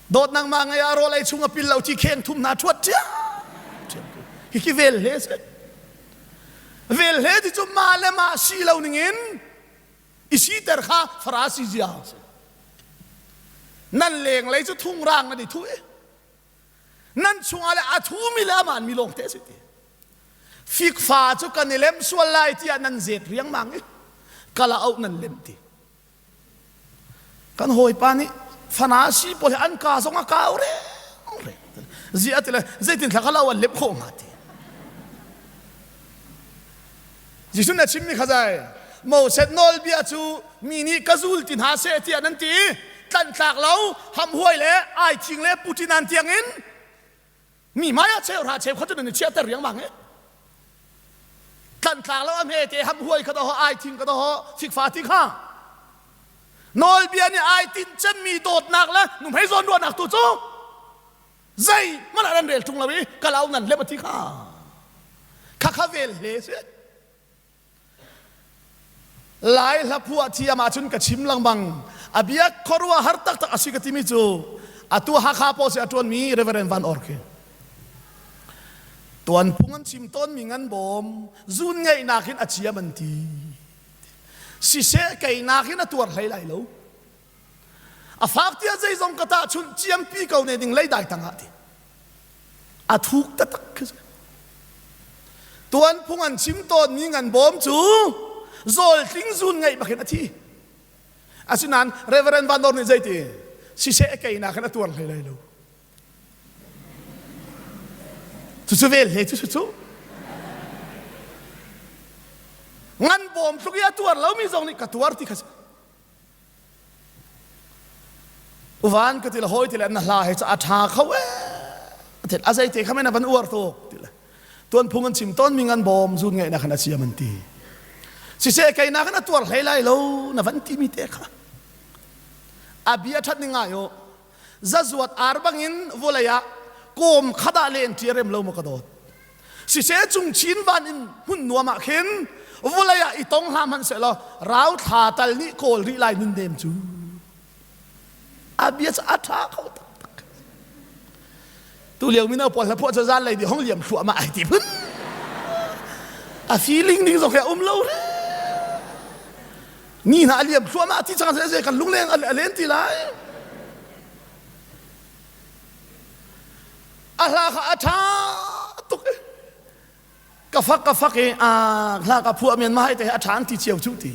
Dawt nangmah ngei ah rawl ei chung a pil lo ti kheng thum hna ṭhuat ṭhiam. Hi vel hle si. Vel hle ti cu mah le mah si lo ning in i siter kha Farasi zia a si. Nan lenglei cu thungrang nan i thuh i nan chungah le a thumi le aman mi lawng te a si ti. Fikfa cu kan i lem sual lai tiah nan zet riangmang i kala auh nan lem ti. Kan hawipa nih fana si pawl hi an ka zong a kau reng reng. Ziah ti le zeitin thla kha lo an lem khawh hnga ti. Jesuh na chimmi kha zai Moses nawlbia cu mi nih ka zul ti hna seh tiah nan ti tlanhtlak lo hamhuai le aithing le putinan tiangin mi hmai ah cheu hra cheu kha cu nan i chiahter riangmang i tlanhtlak lo a hme te hamhuai kha doho aithing kha doho fikfa ti kha nawlbia nih ai tinh cemmi dawtnak le nuhmei zawnruahnak tu cu zei hmanh ah nan rel ṭung lo i ka lau nan lem a ti kha kha kha vel hle si lai hla phuah thiam ahcun ka chim lengmang a bia khuaruah har taktak a si ka timi cu atu Hakha paw si a ṭuanmi Reverend Van Or khi tuanphung an chim tawnmi ngan bawm zun ngeihnak hin a chiam an ti siseh keinak hin a tuar hlei lai lo A fak tiah zeizong ka tahchunh ciampi ko ne ding leidai tangah ti. A thuk taktak khi si. Tuan phung an chim tawnmi ngan bawm cu zawl tling zun ngeih bakin a thi. Asinain Reverend Van Dor nih zeiti siseh keinak in a tuar hlei lai lo. Cucu vel he cucu cu. Ngan bawm tluk i a tuar lomi zong nih ka tuar ti kha si. Uvan ka ti le hawi ti le na hla he cu a ṭha kho ee a zei te kha men a van uar tuk ti le tuan phung an chim tawn mi ngan bawm zun ngeih na khan a siam an ti siseh kei na khan a tuar hlei lai lo na van ti mi te kha a bia ṭhat ni ngai u zazuat ar bangin vulei ah kawm khat ah len ṭi rem lo maw ka dawt Siseh cung chin van in hmun nuam ah khin vulei ah i tong hlah hmanh sehlaw rau thla tal nih kawl rih lai nun nem cu a bia cu a ṭha kho taktak tu lio mino pawl hla phuah cu zan lei di hong liam thluahmah ai ti phun a feeling ding zong he um lo re ni hna a liam thluahmah ti chang se kan lungleng a len ti lai A hla kha a ṭha tuk i ka fak ka fak i a hla ka phuah men ma hai te a ṭha an ti cio cu ti.